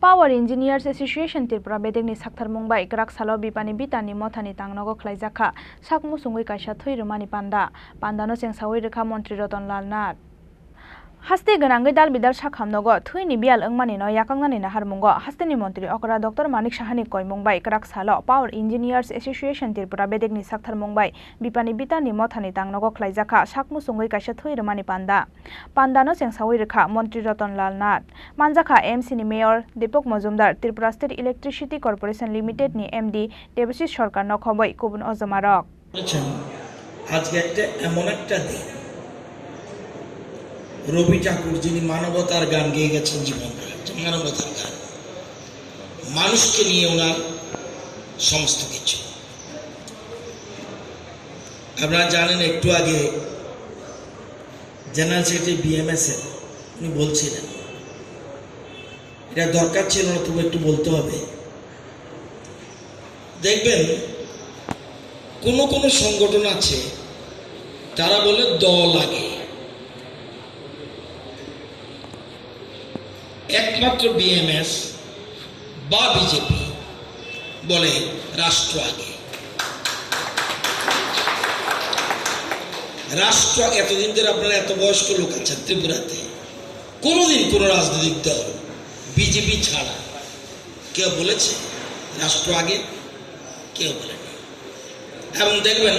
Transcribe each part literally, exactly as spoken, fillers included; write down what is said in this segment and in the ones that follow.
Power Engineers Association Tripura bedekni saktharmung bai kwrak salo Bipani Bitani mothani tangnogo khlaijakha sak muchungwi kaisa thwi rwmani panda. Pandano chengsawi rwkha Montri Ratan Lal Nath. Haste gwnangwi dal bidal sakhamnogo thwini biyal wngmanino yakaknani naharmungo hasteni montri okra Doctor Manik Sahani koimung bai kwrak salo Power Engineers Association Tripura bedekni saktharmung bai Bipani Bitani mothani tangnogo khlaijakha sak muchungwi kaisa thwi rwmani panda. Pandano chengsawi rwkha Montri Ratan Lal Nath. Manjakha M C ni Mayor Deepak Majumdar, Tripura State Electricity Corporation Limited ni M D Debashish Sarkar no khobwi kubun ojomarok. বলেছেন, আজকে একটা এমন একটা দিন, রবি ঠাকুর যিনি মানবতার গান গেয়ে গেছেন জীবন, মানবতার গান, মানুষকে নিয়ে ওনার সমস্ত কিছু। আপনারা জানেন, একটু আগে জেনারেল সেক্রেটারি বিএমএস এর উনি বলছিলেন, এটা দরকার ছিল না, তবু একটু বলতে হবে। দেখবেন, কোনো কোনো সংগঠন আছে, তারা বলে দল আগে। একমাত্র বিএমএস বা বিজেপি বলে রাষ্ট্র আগে। রাষ্ট্র, এতদিন ধরে আপনারা এত বয়স্ক লোক আছেন ত্রিপুরাতে, কোনোদিন কোনো রাজনৈতিক দল বিজেপি ছাড়া কেউ বলেছে রাষ্ট্র আগে? কেউ বলেনি। এবং দেখবেন,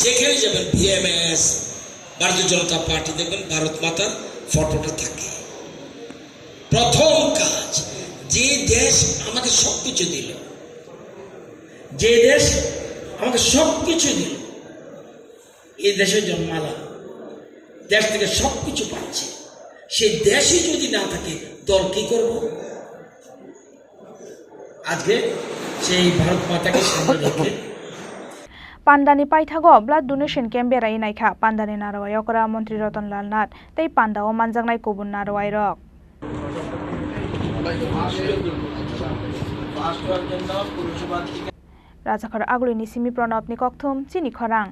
যেখানে যাবেন বিএমএস, ভারতীয় জনতা পার্টি, দেখবেন ভারত মাতার ফটোটা থাকে। প্রথম কাজ, যে দেশ আমাকে সবকিছু দিল, যে দেশ আমাকে সবকিছু দিল, এই দেশে জন্মালাম, দেশ থেকে সবকিছু পাচ্ছি, সেই দেশই যদি না থাকে, দল কি করব? আজকে সেই ভারত মাতাকে সামনে রেখে Pandani paithago blood donation camp berai naikha Pandani narwai okra Montri Ratan Lal Nath tei pandao manjaknai kubun narwai rok. Rajakhor Agulini simi Pranabni kokthum chini khorang.